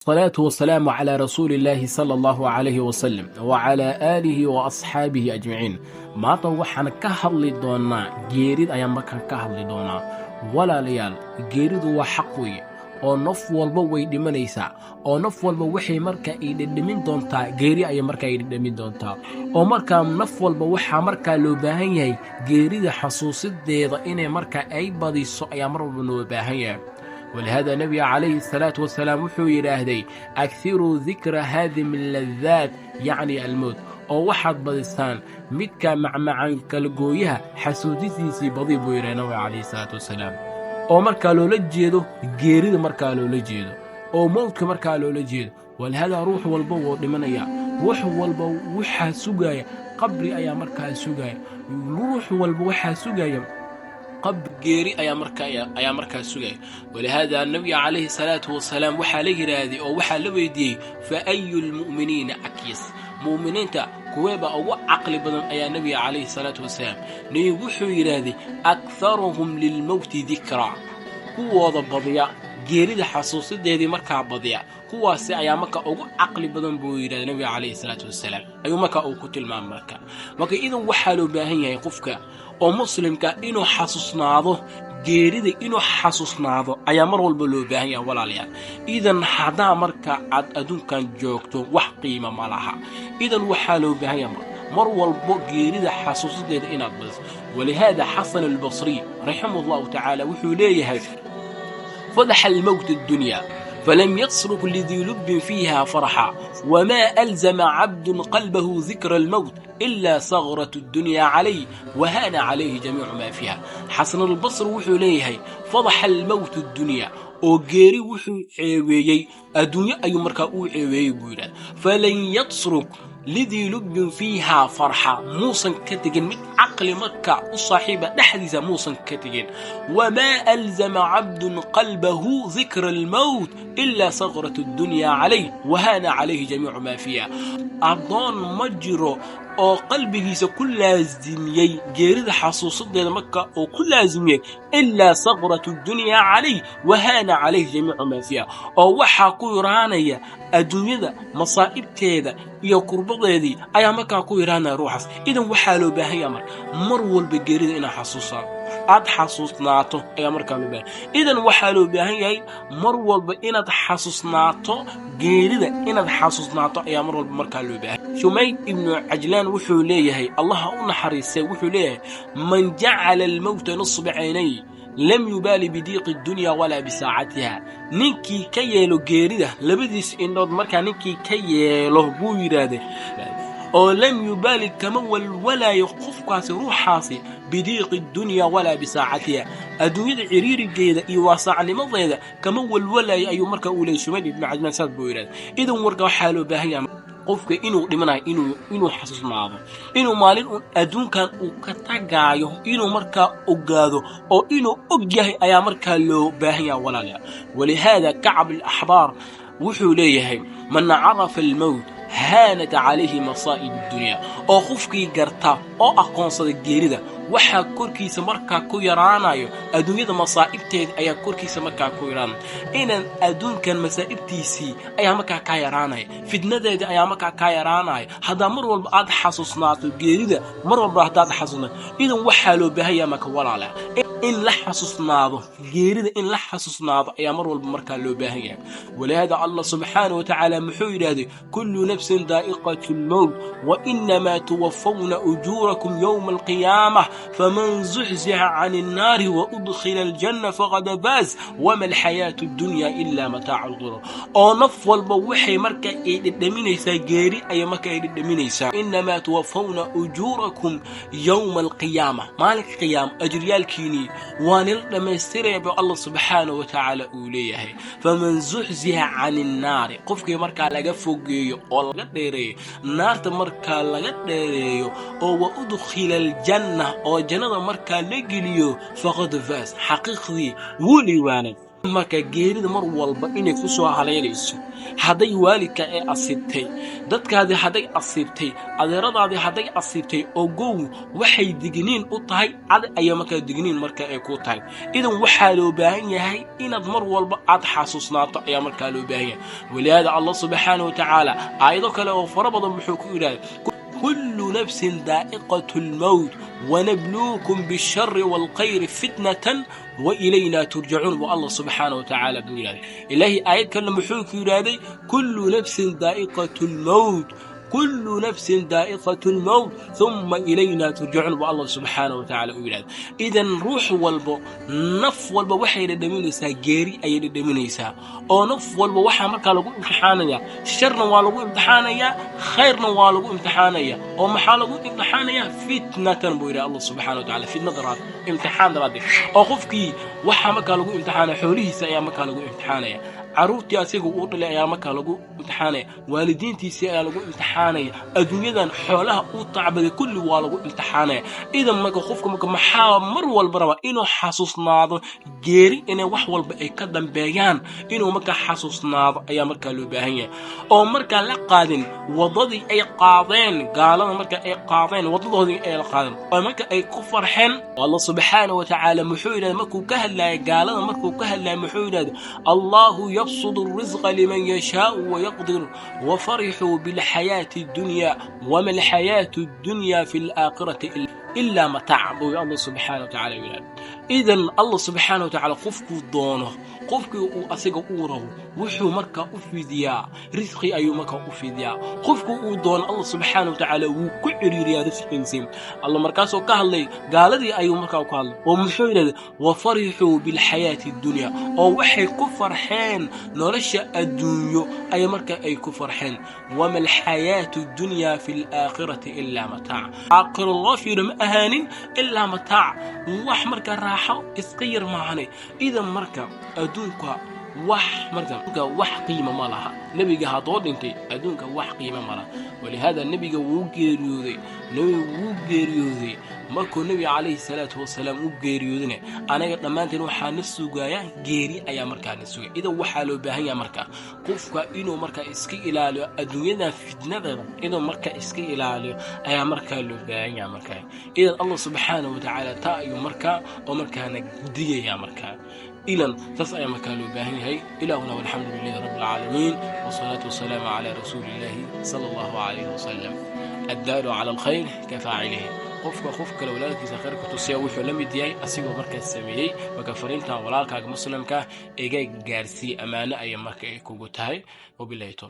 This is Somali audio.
Salaatu wasalaamu calaa rasuuli illaahi sala allahu calayhi wasalam wacalaa aalihi wa asxaabihi ajmaciin. Maanta waxaan ka hadli doonnaa geerid ayaan markaan ka hadli doonaa. Walaalayaal, geeridu waa xaq weeye, oo naf walba way dhimanaysaa, oo naf walba waxay markaa ay dhedhemin doontaa geeri ayay markaa ay dhedhemin doontaa. Oo markaa naf walba waxaa markaa loo baahan yahay geerida xasuusideeda inay markaa ay badiso ayaa mar walba loo baahan yahay. Walihaada nebiga calayhi asalaatu wasalaam wuxuu yidhaahday: "Akhiruu dikra haadimi alladaat, yacni almowt." Oo waxaad badisaan midka macmacan kalagooyaha xasuusisiisii badi, buu yidhahay nabiga calayhi salaatu wasalaam. Oo markaa loola jeedo geerida, markaa loola jeedo oo mowdka markaa loola jeedo. Walihaada ruux walba wuu dhimanaya, wax walba waxaa sugaya qabri ayaa markaa sugaya, ruux walba waxaa sugaya qabri, geeri ayaa markaa sugaya. Walihaada nabiga calayhi salaatu wasalaam waxaa la yidhaahday oo waxaa la weydiiyey: "Fa ayu lmu'miniina akyas?" Mu'miniinta kuweebaa ugu caqli badan, ayaa nebiga calayhi salaatu wasalaam. Nebigu wuxuu yidhaahday: "Akharuhum lilmowti dikraa." Kuwooda badiya geerida xasuusideedii markaa badiya, kuwaasi ayaa markaa ugu caqli badan, buu yidhahday nabiga calayhi salaatu wasalaam, ayuu markaa uu ku tilmaamay. Marka idan waxaa loo baahan yahay qofka oo muslimka inuu xasuusnaado geerida, inuu xasuusnaado ayaa mar walba loo baahan yahay, walaalayaal. Idan haddaa marka aad adduunkan joogto, wax qiima ma laha. Idan waxaa loo baahan yahay mar walbo geerida xasuusideeda inaad badiso. Walihaada Xasan Albasriy raximah allahu tacaala wuxuu leeyahay: "Fadaxa almowt addunya falam yatruk lidii lubbin fiiha farxa, wamaa alzama cabdun qalbahu dikra almowt ilaa sagrat addunya calayh wahaana calayhi jamiicu maa fiiha." Xasanulbasri wuxuu leeyahay: "Fadaxa almowt addunya," oo geeri wuxuu ceebeeyey adduunyo ayuu markaa uu ceebeeyey, buu yidhahda. "Falan yatruk lidii lubbin fiihaa farxa," muusan ka tegin mid caqli marka u saaxiiba dhexdiisa muusan ka tegin. "Wamaa alzama cabdun qalbahu dikra almowt ilaa sagrat addunya calayh wahaana calayhi jamiicu maa fiiha." Addoon ma jiro oo qalbigiisa ku laasimiyey geerida xasuusadeeda marka uu ku laasimiyey, "ilaa sagratu dunya calayh wahaana calayhi jamiicu maa fiiha," oo waxaa ku yaraanaya adduunyada masaa'ibteeda iyo kurbadeedii ayaa markaa ku yaraanaya ruuxaas. Idan waxaa loo baahan yaha marka mar walba geerida inaad xasuusaa aad xasuusnaato ayaa markaa loo baahan. Idan waxaa loo baahan yahay mar walba inaad xasuusnaato geerida, inaad xasuusnaato ayaa mar walba markaa loo baahan. Shumayd Ibnu Cajlaan wuxuu leeyahay, Allaha u naxariistay, wuxuu leeyahay: "Man jacala almowta nusba caynay lam yubaali bidiiqi dunya walaa bisaacatiha." Ninkii ka yeelo geerida labadiis indhood markaa ninkii ka yeelo, buu yidhaahday, oo "lam yubaali," kama walwalaayo qofkaasi, ruuxaasi, "bidiiqi dunya walaa bisaacatiha," adduunyada ciriirigeeda iyo waasacnimadeeda kama walwalaayo, ayuu markaa uu leeyay Shumayd Ibnu Cajlaan, saas buu yidhahday. Idan warka waxaa loo baahan yahay qofka inuu dhimanayo inuu xasuusnaado, inuu maalin uun adduunkan uu ka tagaayo, inuu markaa ogaado oo inuu og yahay ayaa markaa loo baahan yahay, walaalayaal. Walihaada Kacab Alaxbaar wuxuu leeyahay: "Man carafa almowt haanat calayhi masaa'ib addunya." Oo qofkii garta oo aqoonsada geerida, waxaa korkiisa markaa ku yaraanayo adduunyada masaa'ibteeda ayaa korkiisa markaa ku yaraanaya. Inaan adduunkan masaa'ibtiisii ayaa markaa kaa yaraanaya, fitnadeeda ayaa markaa kaa yaraanaya, haddaa mar walba aad xasuusnaato geerida, mar walba haddaad xasuusnaato. Idan waxaa loo baahan yaha marka, walaala, in la xasuusnaado geerida, in la xasuusnaado ayaa mar walba markaa loo baahan yahay. Walihaada Allah subxaana wa tacaala muxuu yidhaahday: "Kullu nafsin daa'iqatu lmowt wa inamaa tuwafawna ujuurakum yowma alqiyaamah, faman zuxzixa can innaari wa udkhila aljanna faqad faaz, wama alxayaatu addunya ilaa mataacu lquruur." Oo naf walba waxay marka ay dhedhaminaysaa geeri ayay marka ay dhedhaminaysaa. "Inamaa tuwafawna ujuurakum yowma alqiyaama," maalinka qiyaama ajriyaalkiinii waa nila dhammaystiraya, bu Allah subxaana wa tacaala uu leeyahay. "Faman zuxzixa can innaari," qofkii markaa laga fogeeyo oo laga dheereeyo naarta, markaa laga dheereeyo oo "wa udkhila aljanna," oo jannada markaa la geliyo, "faqad faas," xaqiiqdii wuu liibaanay. Marka geerida mar walba inay ku soo haleelayso, hadday waalidka ee asiibtay, dadkaadii hadday asiibtay, adeeradaadii hadday asiibtay, ogow waxay digniin u tahay ad ayaa markaa digniin marka ay ku tahay. Idan waxaa loo baahan yahay inaad mar walba aad xasuusnaato ayaa markaa loo baahan yahay. Walihaada Allah subxaana wa tacaala aayado kale oo fara badan wuxuu ku yidhahday: كل نفس ذائقة الموت ونبلوكم بالشر والخير فتنة وإلينا ترجعون. والله سبحانه وتعالى بيقول إلهي آيات كلمة محوك يرادي: كل نفس ذائقة الموت، كل نفس ذائقة الموت ثم إلينا ترجعون. والله سبحانه وتعالى يراد. إذا ruux walbo, naf walba waxay dhadhaminaysaa geeri ayay dhadhaminaysaa, oo naf walba waxaa markaa lagu imtixaanayaa, sharna waa lagu imtixaanayaa, khayrna waa lagu imtixaanaya. Oo maxaa lagu imtixaanayaa? Fitnatan buu yidhi Allah subxana wa tacala, fitna daraad, imtixaan daraaddeed. Oo qofkii waxaa markaa lagu imtixaanaya xoolihiisa ayaa markaa lagu imtixaanaya, carruurtii asiga uu dhalay ayaa markaa lagu imtixaanaya, waalidiintiisii ayaa lagu imtixaanaya, adduunyadan xoolaha uu tacbaday kulli waa lagu imtixaanaya. Idan marka qofka marka maxaa mar walba rabaa? Inuu xasuusnaado geeri inay wax walba ay ka dambeeyaan, inuu markaa xasuusnaado ayaa markaa loo baahan yahay, oo markaa la qaadin waddadii ay qaadeen gaalada, marka ay qaadeen waddadoodii ay la qaadeen oo marka ay ku farxeen. Allah subxaana wa tacaala muxuu yidhahday markuu ka hadlaaya gaalada? Markuu ka hadlaya muxuu yidhahday? الله يبسط الرزق لمن يشاء ويقدر وفرحوا بالحياة الدنيا وما الحياة الدنيا في الآخرة إلا متاع buu Allah subxaana wa tacala yidhahda. Idan Allah subxaana wa tacaala qofkuu doono, qofkii uu asiga uu rabo, wuxuu markaa u fidiyaa risqi ayuu markaa u fidiyaa. Qofkii uu doono Allah subxaana wa tacaala wuu ku ciriiriyaa risqiisii. Allah markaasoo ka hadlay gaaladii ayuu markaa ku hadlay, oo muxuu yidhahday? وفرحوا بالحياة الدنيا, oo waxay ku farxeen nolosha adduunyo ay marka ay ku farxeen. وما الحياة الدنيا في الآخرة إلا متاع. Aakhiro loo fiiro ma ahaanin ilaa mataac, wax marka raaxo iska yar maahane. Idan marka adduunka wax marka wax qiima ma laha. Nebiga haddoo dhintay, adduunka wax qiimo ma laha. ولهذا nebiga wuu geeriyooday, nebiga wuu geeriyooday. Markuu nebiga calayhi salaatu wasalaam u geeriyoodina, anaga dhammaanteen waxaa na sugaaya geeri ayaa markaa na sugaya. Idan waxaa loo baahan yaha marka qofka inuu markaa iska ilaaliyo adduunyadan fitnadeeda, inuu markaa iska ilaaliyo ayaa markaa loo baahan yaha markaa. Idan Allah subxaanahu watacaala taa ayuu markaa oo markaana digaya markaa. Ilan saas ayaa markaa loo baahan yahay. Ilaahuna والحمد لله رب العالمين والصلاة والسلام على رسول الله صلى الله عليه وسلم. الدال على الخير كفاعله. Qofka qof kale walaalkiisa khayrka tusiya wuxuu la mid yahay asigoo markaas sameeyey. Marka fariintan walaalkaaga muslimka iga gaarsii, ammaano ayay marka ay kugu tahay. Wabilahi towfiiq.